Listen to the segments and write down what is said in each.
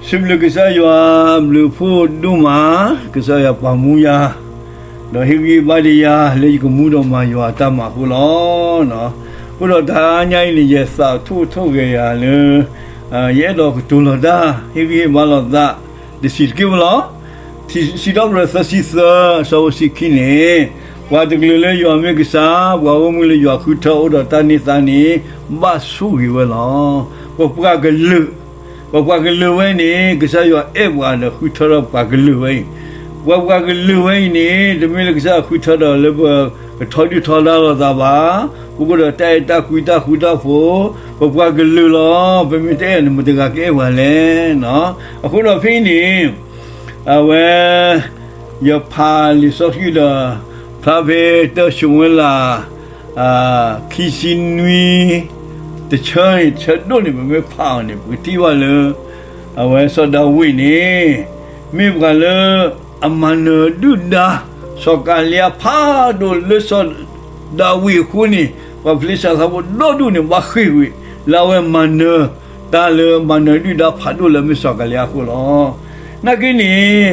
စံးဘျုးကစၢ်ယွၤအဘျုးအဖှိၣ်ဒိၣ်မး, ကစၢ်ယွၤပာ်မူယၤ, ဒီးဟ့ၣ်ဂံၢ်ဘါဒံးယၤ လၢယကမူဒီးမၤယွၤအတၢ်မၤအဃိလီၤ. အဃိဒီးတဟါညါအံၤန့ၣ် ယသးထိၣ်ထိၣ်ဂဲၤယၤလၢ ယအဲၣ်ဒိးကတိၤလီၤတၢ် ဟ့ၣ်ဂံၢ်ဟ့ၣ်ဘါလိာ်သး တဆံးတက့ၢ်ဝဲလီၤ. စံးထီၣ်ပတြၢၤသၢဆံသၢ အဆၢဖိတဆံခံန့ၣ်, ပှၤတကလုာ်လၢယွၤမ့ၢ်ကစၢ်, ပှၤဂီၢ်မုၢ်လၢယွၤဃုထၢအိၣ်ဒီးတၢ်န့ၢ်သါန့ၣ် ဘၣ်ဆိၣ်ဂ့ၤဝဲလီၤ. ပပှၤကလုာ်, ပပှၤကလုာ်ဝဲအံၤန့ၣ် ကစၢ်ယွၤအဲၣ်ပှၤဒီးဃုထၢထီၣ်ပှၤကလုာ်ဝဲအံၤ, ပပှၤကလုာ်ဝဲအံၤန့ၣ် တမ့ၢ်လၢကစၢ်ယွၤဃုထၢဒီးလၢပကထီဒုၣ်ထီဒါလိာ်သးဘၣ်, ပကအိၣ်ဒီးတၢ်အဲၣ်တၢ်ကွံတၢ်ဃူတၢ်ဖိး, ပပှၤကလုာ်လီၤ. ပမ့ၢ်တအဲၣ်န့ၣ် မတဂၤကအဲၣ်ပှၤလဲၣ်. အဃိဒီးဖဲအံၤန့ၣ် အဝဲ ယဖးလံာ်စီဆှံဒီး ဖျါဖဲတၢၡမူၤအ့လး ခံဆံနွံ တဆၢန့ၣ် တဆၢဒိၣ်န့ၣ် ပမ့ၢ်ဖးအီၤန့ၣ် ပကထံၣ်ဘၣ်လၢ အဝဲစီၤဒၤဝံးန့ၣ် မ့ၢ်ပှၤလၢအမၤနၢၤဒုၣ်ဒါ စီၤကၤလံယါဖးဒိၣ်လၢစီၤဒၤဝံးအဃိန့ၣ် ပှၤဖလ့ၡသးဖိဒီဒူၣ်န့ၣ် ဘၣ်ဃ့ၢ်ဝံၤ လၢအဝဲမၤနၢၤ တၢ်လၢမၤနၢၤဒုၣ်ဒါဖးဒိၣ်လၢအမ့ၢ်စီၤကၤလံယါအဃိလီၤ. နာ်က့န့ၣ်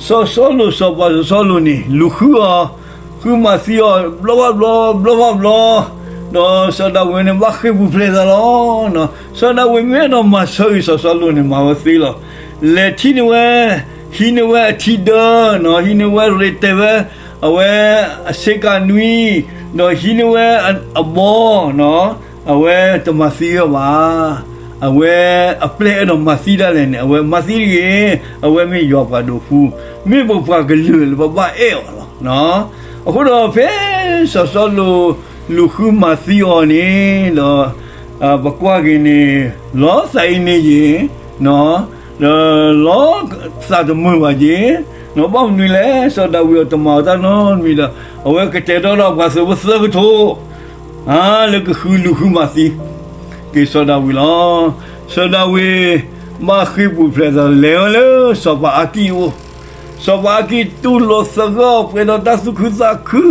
စီၤစီလူး စီၤပၤစီၤစီလူးန့ၣ် လူၤဃုအီၤ, ဃုမၤသံအီၤ ဘျီဘၣ်ဘျီ ဘျီဘၣ်ဘျီ, ဒီးစီၤဒၤဝံးန့ၣ် ဘၣ်ဃ့ၢ်ပူၤဖျဲးသးလီၤ. စီၤဒၤဝံးမ့ၢ်အဲၣ်ဒိးမၤဆၢဂ့ၤစီၤစီလူးန့ၣ် မၤဝဲသ့လီၤ. လဲၤထံၣ်န့ၢ်ဝဲ, ဟံးန့ၢ်ဝဲအထံဒၢ, ဟံးန့ၢ်ဝဲရ့တဲာ်ဝဲ အဝဲအဆ့ကၤနွံ, ဒီးဟံးန့ၢ်ဝဲအဘီ, အဝဲတမၤသံအီၤဘၣ်. အဝဲအပျဲၢ်အဲၣ်ဒိးမၤသံဒၣ်လဲာ်န့ၣ် အဝဲမၤသံတဂ့ၤ, အဝဲမ့ၢ်ယွၤပှၤဒိးဖှူ, မ့ၢ်ပပှၤကလုာ်လၢပဘၣ်အဲၣ်အီၤလီၤ. အဃိဒီးဖဲစီၤစီလူး လူၤဃုမၤသံအီၤန့ၣ်ဒီး ပကွၢ်က့ၤန့ၣ် လီၤသးအံၤန့ၣ်ယ့ၣ်, ဒီးလီၤသးတမုာ်ဘၣ်က့ၤ, ဘၣ်မနုၤလဲၣ် စီၤဒၤဝံးအတမၤအီၤတၢ်နီတမံၤဒီး အဝဲကတဲာ်ကတီၤဒီးပှၤသုးဖိသၢကထိ လၢကဃုလူၤဃုမၤသံက့ၤစီၤဒၤဝံးလီၤ. စီၤဒၤဝံး ဘၣ်ဃ့ၢ်ပူၤဖျဲးသး လဲၤဝဲလၢစီၤပၤအါကံၣ်အအိၣ်, စီၤပၤအါကံၣ်တူၢ်လိာ်သဂၢၢ် ပှဲၤဒီးတၢ်သူၣ်ခုသးခု,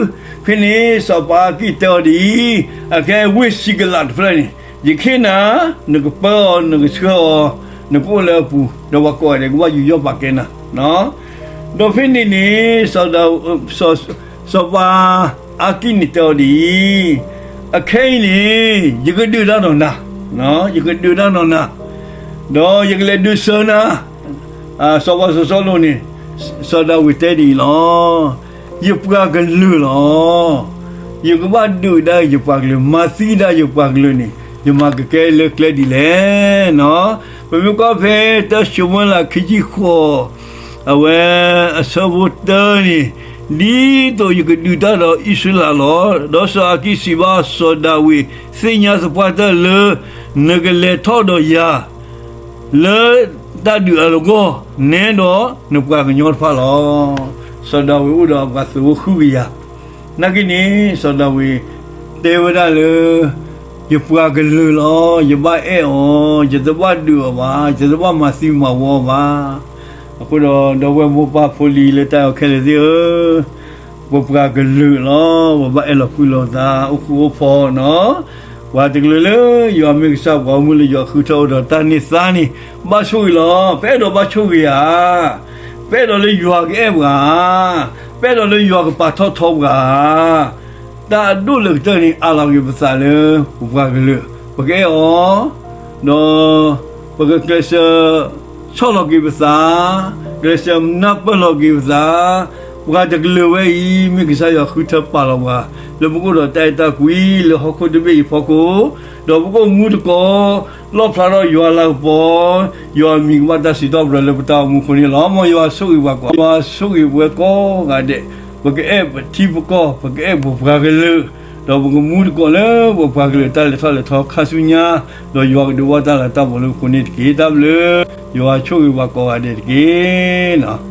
ဖဲန့ၣ် စီၤပၤအါကံၣ်တဲအီၤဒ်အံၤ, အခဲအံၤဝ့ၢ်စံးကလးတဖျၢၣ်န့ၣ် ယခ့ၣ်နၤ, နကပၢအီၤ နကဆှၢအီၤ, နကအိၣ်လၢအပူၤ, ဒီးပှၤကိးဂၤဒဲးကဘၣ်ယူးယီၣ်ပာ်ကဲနၤ ဒီးဖဲန့ၣ်န့ၣ် စီၤပၤအါကံၣ်န့ၣ်တဲအီၤဒ်အံၤ, အခဲအံၤန့ၣ် ယကဒုးတၢ်ဒီးနၤ, ယကဒုးတၢ်ဒီးနၤ, ဒီးယကလဲၤဒုးစၢၤနၤ, စီၤပၤစီၤစီလူးန့ၣ် စီၤဒၤဝံးတဲဒ်အံၤလီၤ. ယပှၤကလုာ်လီၤ. ယကဘၣ်ဒုးဒၣ်ယပှၤကလုာ် မၤသံဒၣ်ယပှၤကလုာ်န့ၣ် ယမၤကကဲလၢကျဲဒ်လဲၣ်. ပမ့ၢ်ကွၢ်ဖဲတၢၡမူၤအ့လးခံဆံဃိး အဝဲအဆၢဖိတၢန့ၣ်, ဒ်သိးယကဒုးတၢ်ဒီးအံၣ်စရ့လးလီၤ. ဒီးစီၤအၤကံၣ်စံးဘၣ်စီၤဒၤဝံး, သ့ၣ်ညါသပှၢ်တၢၢ်လၢ နကလဲၤထီၣ်ဒီးယၤ လၢတၢ်ဒုးအလီၢ်အဂီၢ်, နဲဒီးနပှၤကညီတဖၣ်လီၤ. စီၤဒၤဝံးအိၣ်ဒီးအပှၤသုးဖိဃုကယၤ, နာ်က့န့ၣ် စီၤဒၤဝံးတဲဝဲဒၣ်လၢ ယပှၤကလုာ်လီၤ, ယဘၣ်အဲၣ်အီၤ, ယတဘၣ်ဒုးအီၤဘၣ်, ယတဘၣ်မၤသံမၤဝီအီၤဘၣ်. အဃိဒီး ဒီပုၢ်ဝဲၢ်မိၢ်ပၢ်ဖိလံၤလၢတၢ်အဲၣ်ခဲလၢာ်သ့ၣ်ဧၢ, ပပှၤကလုာ်လီၤ, ပဘၣ်အဲၣ်လီၤကွံလိာ်သး အိၣ်ဃူအိၣ်ဖိးနီၤ. ပှၤတကလုာ်လၢယွၤမ့ၢ်ကစၢ် ပှၤဂီၢ်မုၢ်လၢယွၤဃုထၢအိၣ်ဒီးတၢ်န့ၢ်သါန့ၣ် ဘၣ်ဆိၣ်ဂ့ၤလီၤ. ပအဲၣ်ဒိးဘၣ်ဆိၣ်ဂ့ၤဧါ, ပအဲၣ်ဒိးလၢယွၤကအဲၣ်ပှၤဧါ, ပအဲၣ်ဒိးလၢယွၤကပာ်ထီၣ်ထီပှၤဧါ. တၢ်အဒိၣ်လၢကတၢၢ်န့ၣ် အးလီၤက့ၤပသးလၢပပှၤကလုာ်, ပကအဲၣ်အီၤ, ဒီး ပကကျဲးစၢး ဆီၣ်လီၤက့ၤပသး, ကျဲးစၢးနၢ်ပၢၢ်လီၤက့ၤပသး, ပှၤတကလုာ်ဝဲအံၤ မ့ၢ်ကစၢ်ယွၤဃုထၢပာ်လီၤပှၤ လၢပကအိၣ်ဒီးတၢ်အဲၣ်တၢ်ကွံ လၢဟီၣ်ခိၣ်တဘ့ၣ်အံၤအဖီခိၣ်, ဒီးပကအိၣ်မူတကိး လီၣ်ဖျါထီၣ်ယွၤလၤကပီၤ, ယွၤအမံၤကဘၣ်တၢ်စံးထီၣ်ပတြၢၤလၢပတၢ်အိၣ်မူအဃိန့ၣ်လီၤ. မ်ယွၤဆိၣ်ဂ့ၤပှၤကိး, ယွၤဆိၣ်ဂ့ၤပဝဲကိးဂၤဒဲး, ပကအဲၣ်ပထံပကီၢ်, ပကအဲၣ်ပပှၤကလုာ်, ဒီးပကမူတကိးလၢပပှၤကလုာ်တၢ်လဲၤထီၣ်လဲၤထီခါဆူညါ, ဒီးယွၤကဒုးဘၣ်တၢ်လၤတၢ်ပီၤလၢပဃိန့ၣ်တက့ၢ်. တၢ်ဘျုး, ယွၤဆိၣ်ဂ့ၤပှၤကိးဂၤဒဲးတက့ၢ်.